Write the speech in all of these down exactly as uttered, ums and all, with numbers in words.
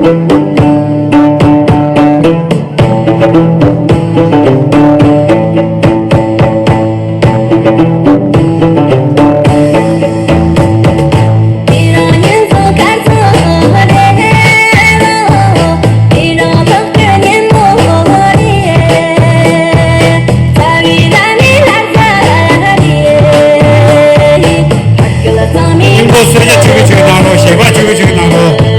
ཐིམ་ཕུག་གསོལ་ཇ་ཆུ་བི་ཆུ་བི་གནང་རོགས། ཞལ་པར་ཆུ་བི་ཆུ་བི་གནང་རོགས།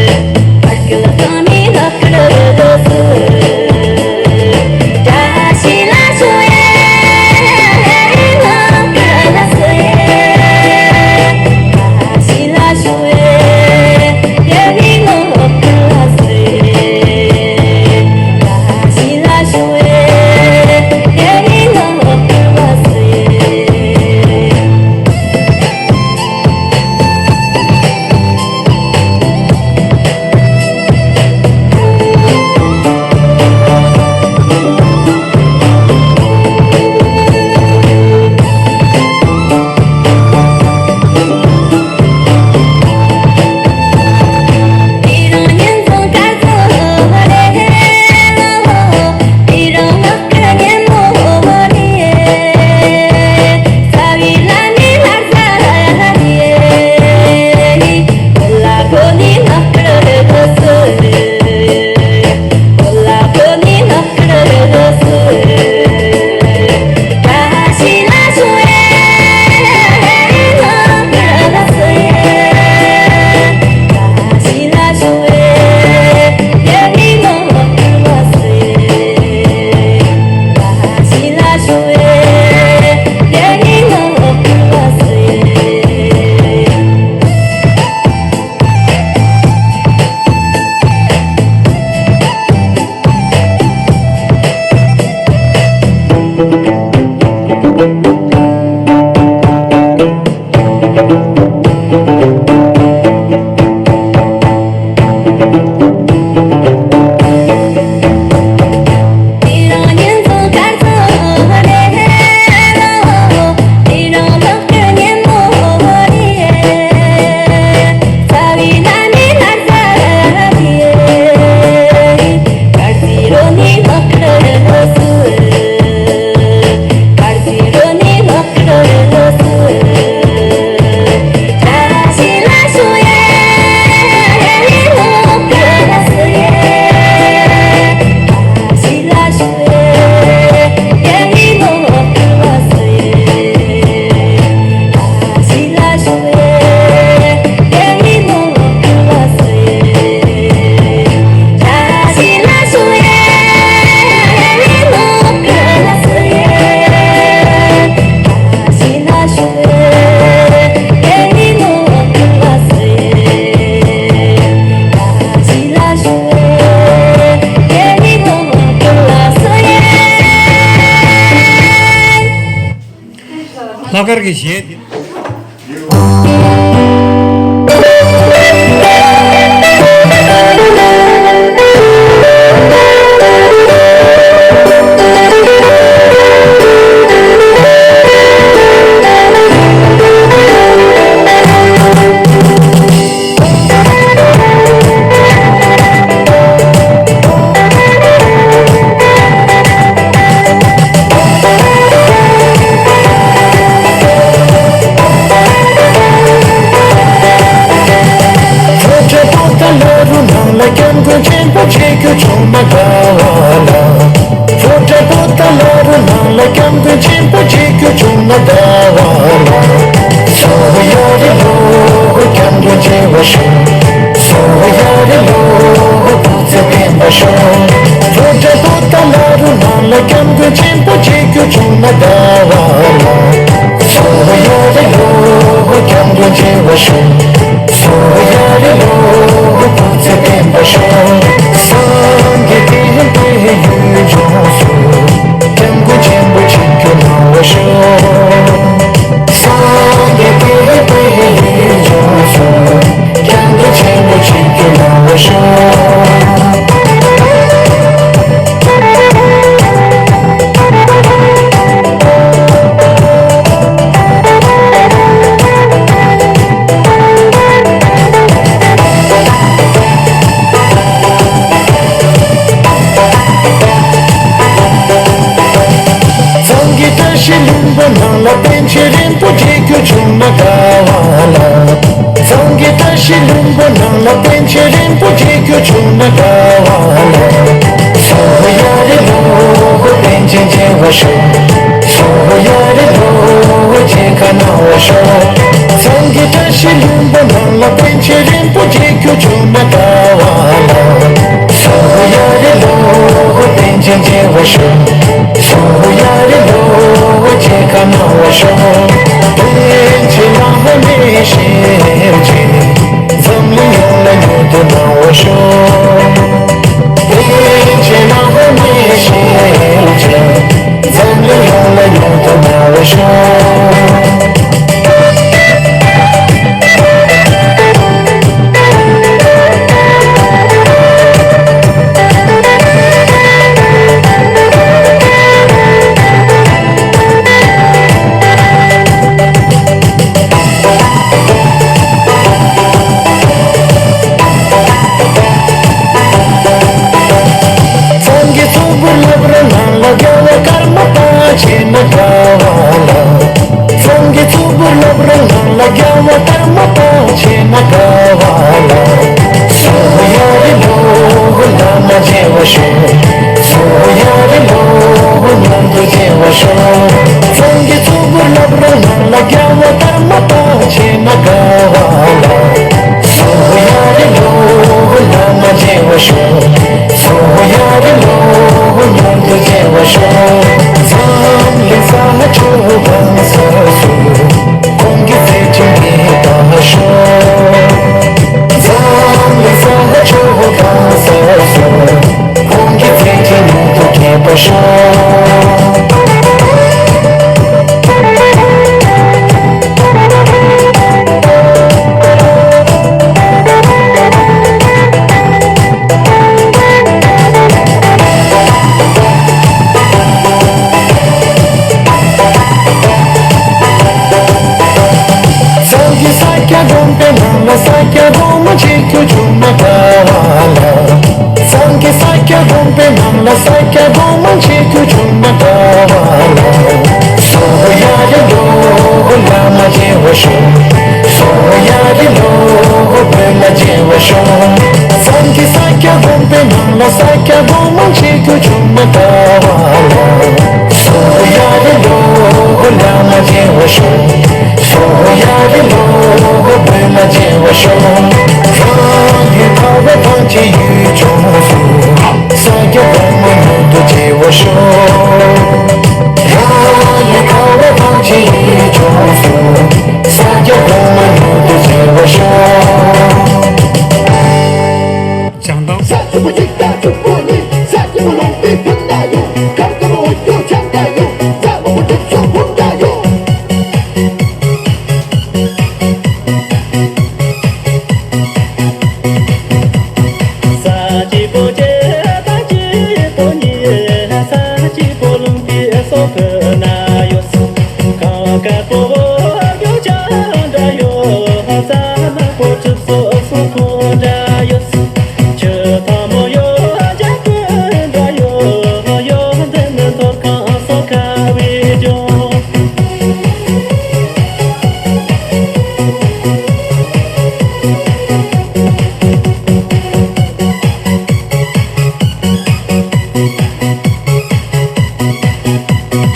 ལྷག་དཀར་གྱི་གཞས་འདི། བྱུང་ན་དགའ་བ་ལ། ཚང་གི་བཀྲ་ཤིས་ལྷུན་པོ་ནང་ལ་པཎ་ཆེན་རིན་པོ་ཆེ་རྒྱུ་བྱུང་ན་དགའ་བ་ལ། སོ་ཡ་རི་ལོ་པཎ་ཆེན་མཇལ་བར་ཤོག་སོ་ཡ་རི་ལོ་མཇལ་ཁ་གནང་བར་ཤོག་ཚང་གི་བཀྲ་ཤིས་ལྷུན་པོ་ནང་ལ་པཎ་ཆེན་རིན་པོ་ཆེ་རྒྱུ་བྱུང་ན་དགའ་བ་ལ། སོ་ཡ་རི་ལོ་པཎ་ཆེན་མཇལ་བར་ཤོག་སོ་ཡ་རི་ལོ་མཇལ་ཁ་གནང་བར་ཤོག་པཎ་ཆེན་བླ་མའི་ཞལ་མཇལ། འཛམ་གླིང་ཡོངས་ལ་མྱུར་དུ་གནང་བར་ཤོག་པཎ་ཆེན་བླ་མའི་ཞལ་མཇལ། འཛམ་གླིང་ཡོངས་ལ་མྱུར་དུ་གནང་བར་ཤོག་ཚང་གི་གཙུག་གུ་རླབས་རི་ནང་ལ་རྒྱལ་བ་ཀརྨ་པ་མཇལ་ན་དགའ་བ་ལ། ཚང་གི་གཙུག་གུ་རླབས་རི་ནང་ལ་རྒྱལ་བ་ཀརྨ་པ་མཇལ་ན་དགའ་བ་ལ། སོ་ཡ་རི་ལོ་བླ་མ་མཇལ་བར་ཤོག་སོ་ཡ་རི་ལོ་མྱུར་དུ་མཇལ་བར་ཤོག་ཚང་གི་གཙུག་གུ་རླབས་རི་ནང་ལ་རྒྱལ་བ་ཀརྨ་པ་མཇལ་ན་དགའ་བ་ལ། སོ་ཡ་རི་ལོ་བླ་མ་མཇལ་བར་ཤོག་སོ་ཡ་རི་ལོ་མྱུར་དུ་མཇལ་བར་ཤོག་འཛམ་གླིང་ས་ཕྱོགས་གང་སར་སུ། ཁོང་གི་བརྩེ་ཆེན་དེ་ལྟ་ཤོག་འཛམ་གླིང་ས་ཕྱོགས་གང་སར་སུ། ཁོང་གི་བརྩེ་ཆེན་མྱུར་དུ་རྒྱས་པར་ཤོག་ཚང་གི་ས་སྐྱ་དགོན་པའི་ནང་ལ་ས་སྐྱ་སྒོ་མོ་འབྱེད་རྒྱུ་བྱུང་ན་དགའ་བ་ལ། ཚང་གི་ས་སྐྱ་དགོན་པའི་ནང་ལ་ས་སྐྱ་སྒོ་མོ་འབྱེད་རྒྱུ་བྱུང་ན་དགའ་བ་ལ། སོ་ཡ་རི་ལོ་བླ་མ་མཇལ་བར་ཤོག་སོ་ཡ་རི་ལོ་བོད་ལ་མཇལ་བར་ཤོག་ཚང་གི་ས་སྐྱ་དགོན་པའི་ནང་ལ་ས་སྐྱ་སྒོ་མོ་འབྱེད་རྒྱུ་བྱུང་ན་དགའ་བ་ལ། སོ་ཡ་རི་ལོ་བླ་མ་མཇལ་བར་ཤོག་སོ་ཡ་རི་ལོ་བོད་ལ་མཇལ་བར་ཤོག་རང་ཡུལ་ཁ་བ་ཐང་ཆེན་ཡུལ་ལྗོངས་སུ། ས་སྐྱ་གོང་མ་མྱུར་དུ་མཇལ་བར་ཤོག་རང་ཡུལ་ཁ་བ་ཐང་ཆེན་ཡུལ་ལྗོངས་སུ། ས་སྐྱ་གོང་མ་མྱུར་དུ་མཇལ་བར་ཤོག་བྱང་ཐང་། ས་ཆུ་བོ་གཅིག་དང་ཆུ་བོ་གཉིས། ས་སྐྱ་བོ་ལུང་པའི་ཕུ་ནག་ཡོད། གར་དཀར་འོ་སྐྱོ་ཆང་འདྲ་ཡོད། ས་མོ་བོ་གྲུབ་ཚོགས་བུམ་འདྲ་ཡོད། ས་སྐྱ་བོ་གཅིག་དང་སྐྱ་བོ་གཉིས། ས་སྐྱ་བོ་ལུང་པའི་སོ་ཕུ་ནག་ཡོད། གངས་དཀར་པོ་འོ་སྐྱོ་ཆང་འདྲ་ཡོད། ས་མོ་བོ་གྲུབ་ཚོགས་སོ་ཕུ་འདྲ་ཡོད། ཆུ་ཐང་མོ་ཡོད་འཇའ་གུར་འདྲ་ཡོད། ཡོད་འདི་ནི་ཐོབ་ཁང་སོ་ཁ་བའི་ལྗོངས།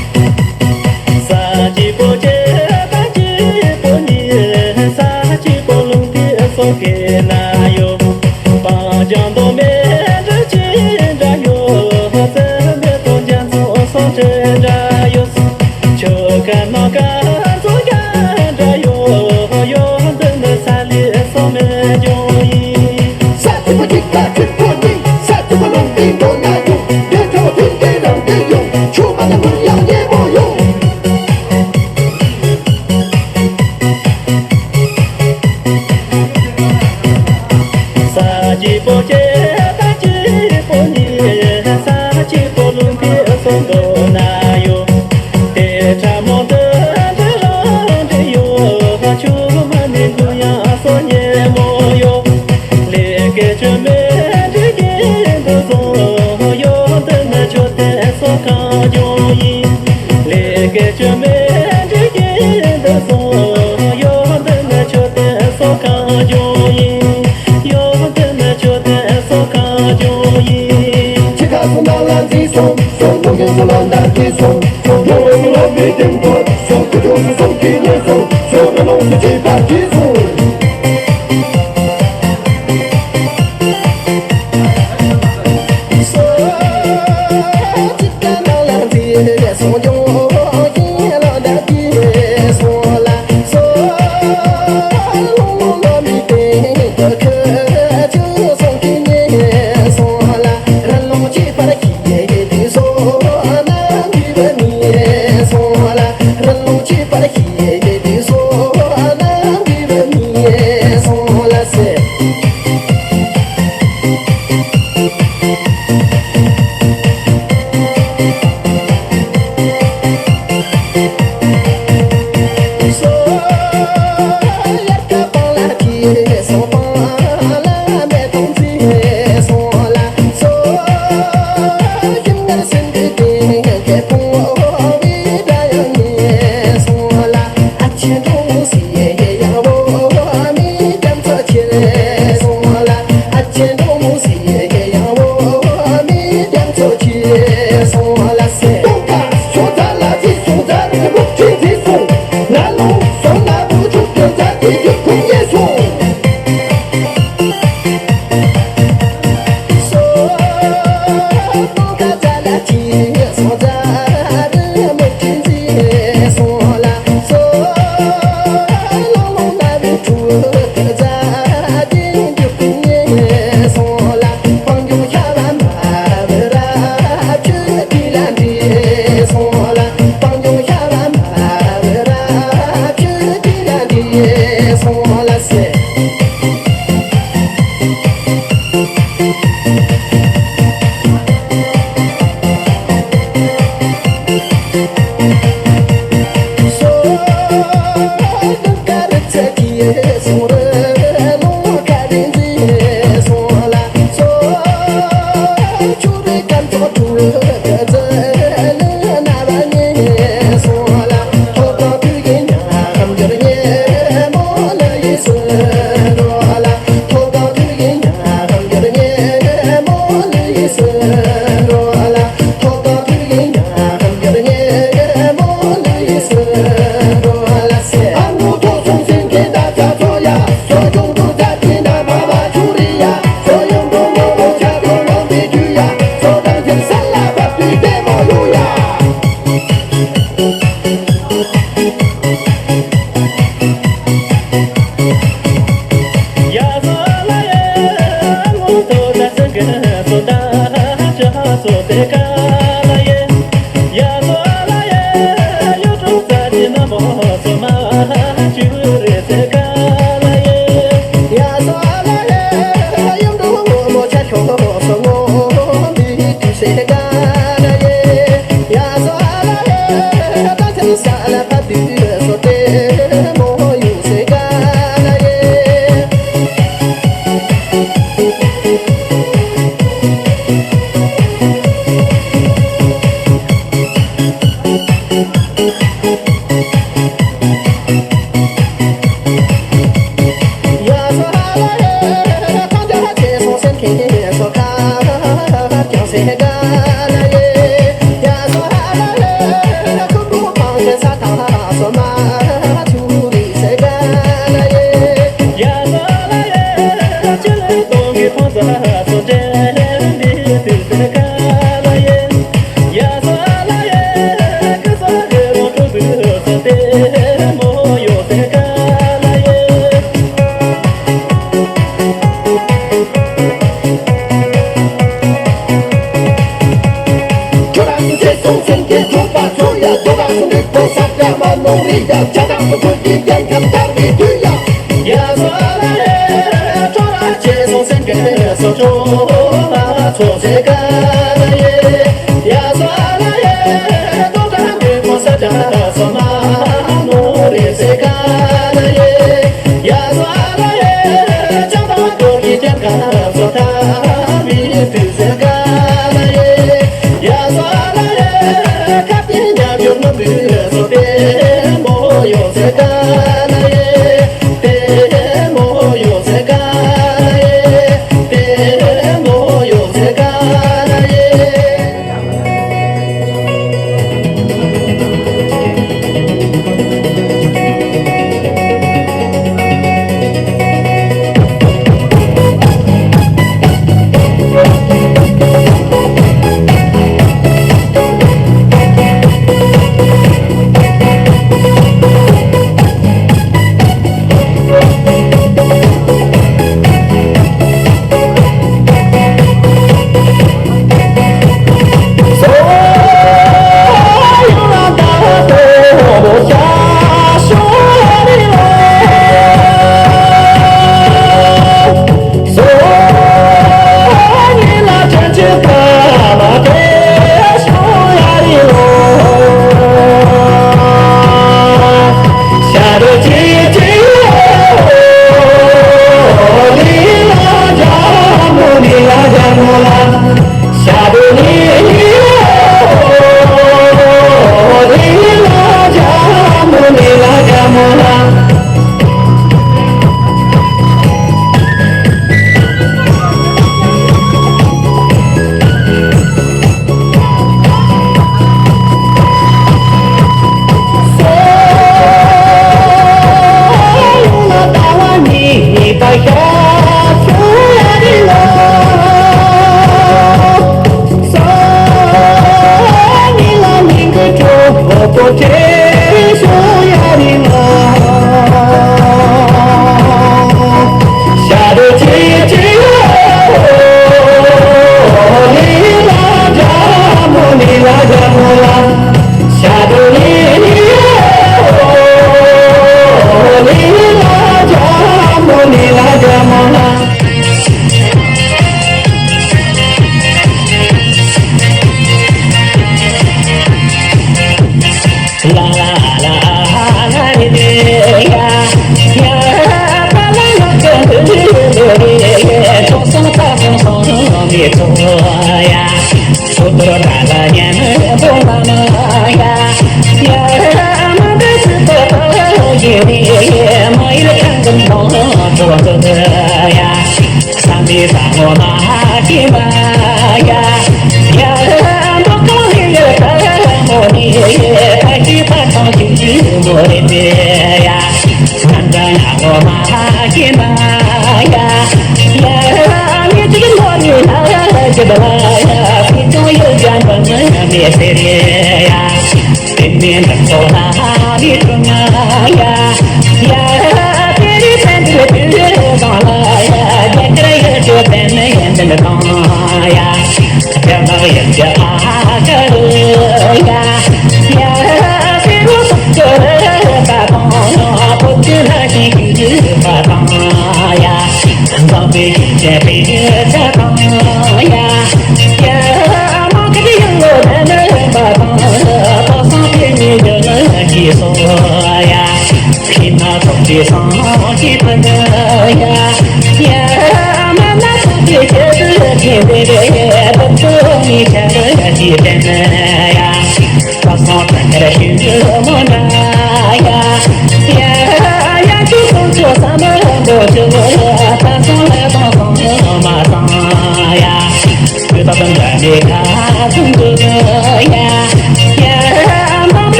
ས་སྐྱ་བོ་གཅིག་དང་སྐྱ་བོ་གཉིས། ས་སྐྱ་བོ་ལུང་པའི་སོ་ཁའི་ན་ཡོད། སྤང་ལྗང་མདོག་མེ་རི་ཅན་འདྲ་ཡོད། བཙན་པོའི་ཐང་རྒྱ་མཚོ་སོ་བྲེ་འདྲ་ཡོད། ཆུ་ཁ་ནག་དཀར་མཚོ་རྒྱ་འདྲ་ཡོད། ཡོད་འདི་ནི་ས་ལི་སོ་མེ་ལྗོངས་ཡིན། ས་ཐིག་པ་གཅིག་དང་ཐིག་པོ་གཉིས། ས་ཐིག་པ་ལུང་པའི་མདོ་ན་ཡོད། དེ་ཁྲ་བ་ཕིང་གའི་རང་གི་ཡོད། ཆུ་མ་ན་མུར་ཡང་ཉེ་མོ་ཡོད། ས་སྐྱ་བོ་གཅིག་དང་སྐྱ་བོ་གཉིས། ས་སྐྱ་བོ་ལུང་པའི་སོ་མདོ་ན་ཡོད། དེ་ཁྲ་མོ་འདི་འདྲ་རང་འདྲ་ཡོད། ཆུ་མ་ནི་འདུ་ཡང་སོ་ཉེ་མོ་ཡོད། ལས་ཀའི་ཆུ་མེ་འདྲ་གི་འདུ་བཟོ་ཡོད། འདི་ནི་ཆུ་དེ་སོ་ཁ་ལྗོངས་ཡིན།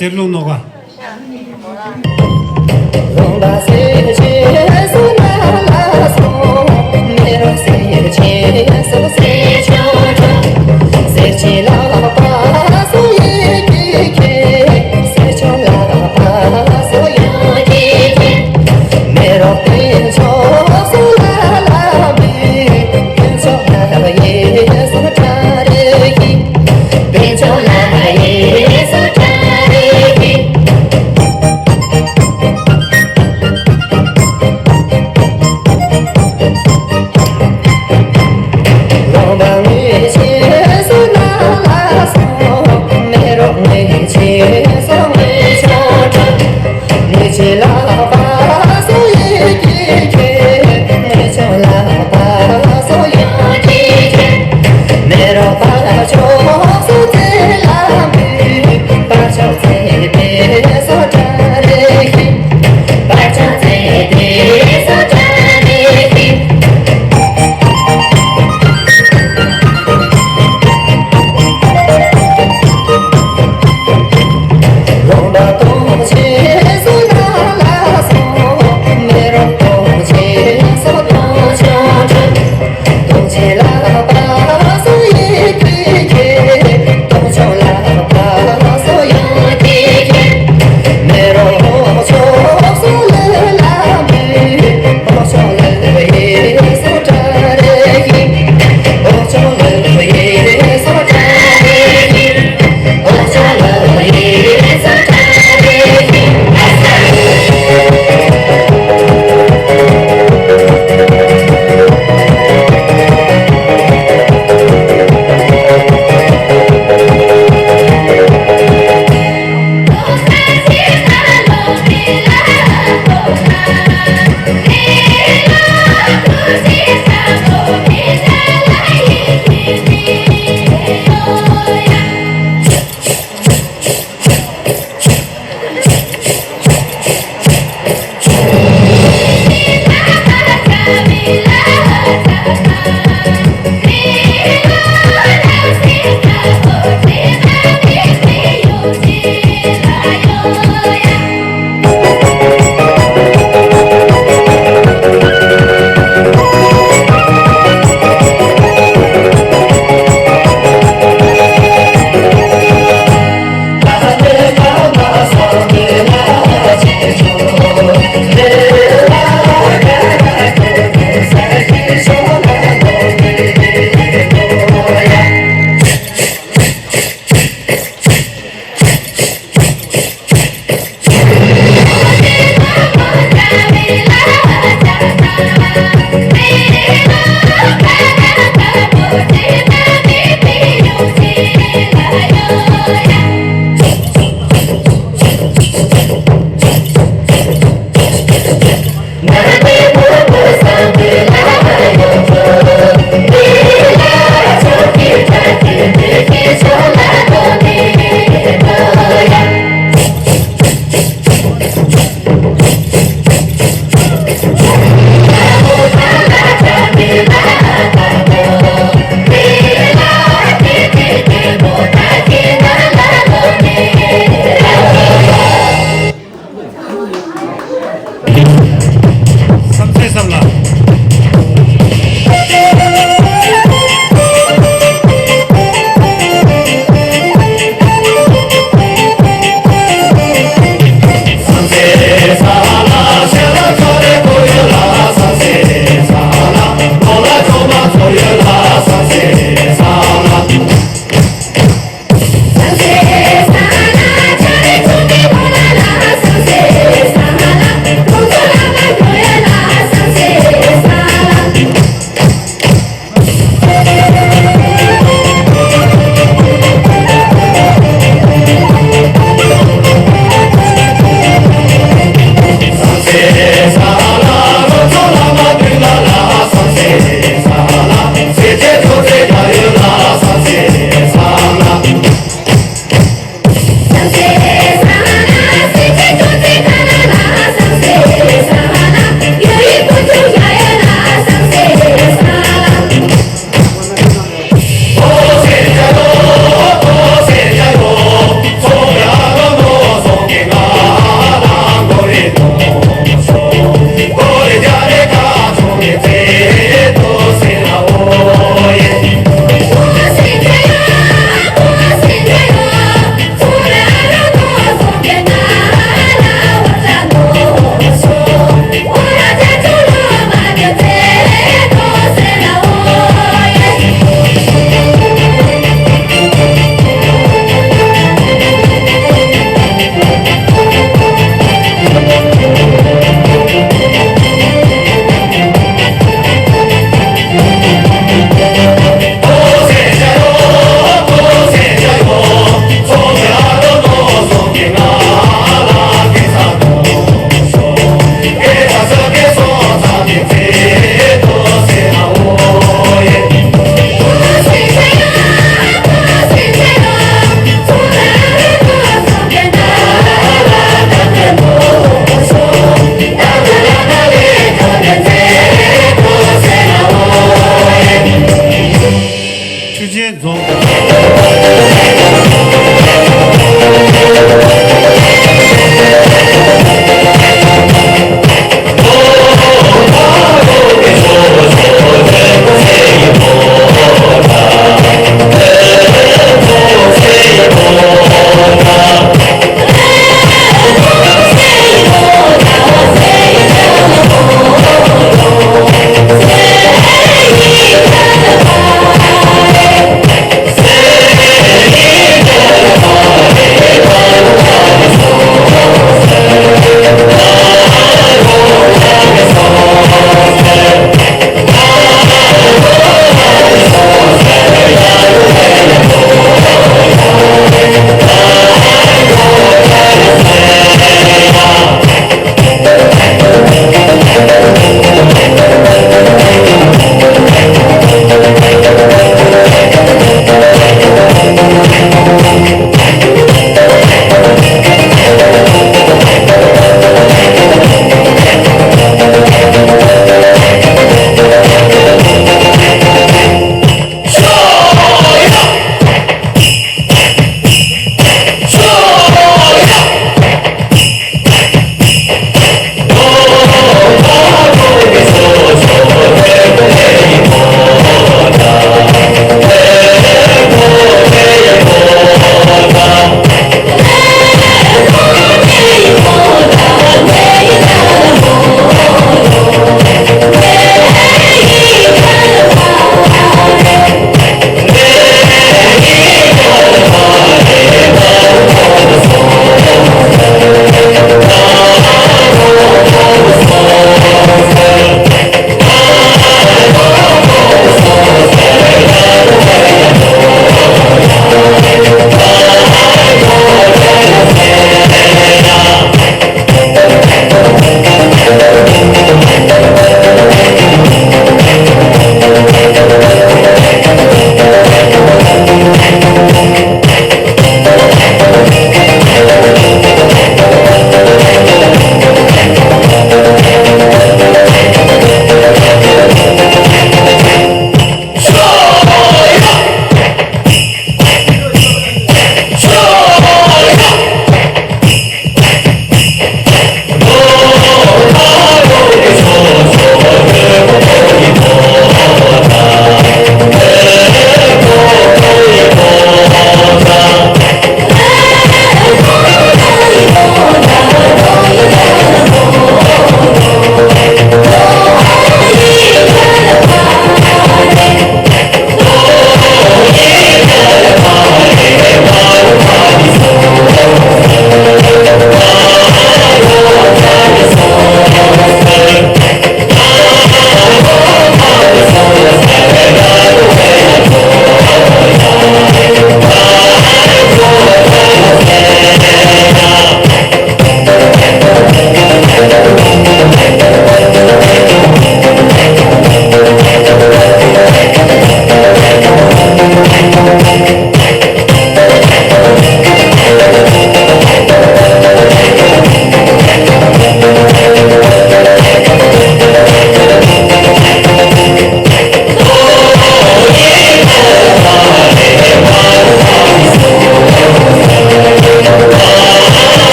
གསེར་ལུང་ནོར་བ།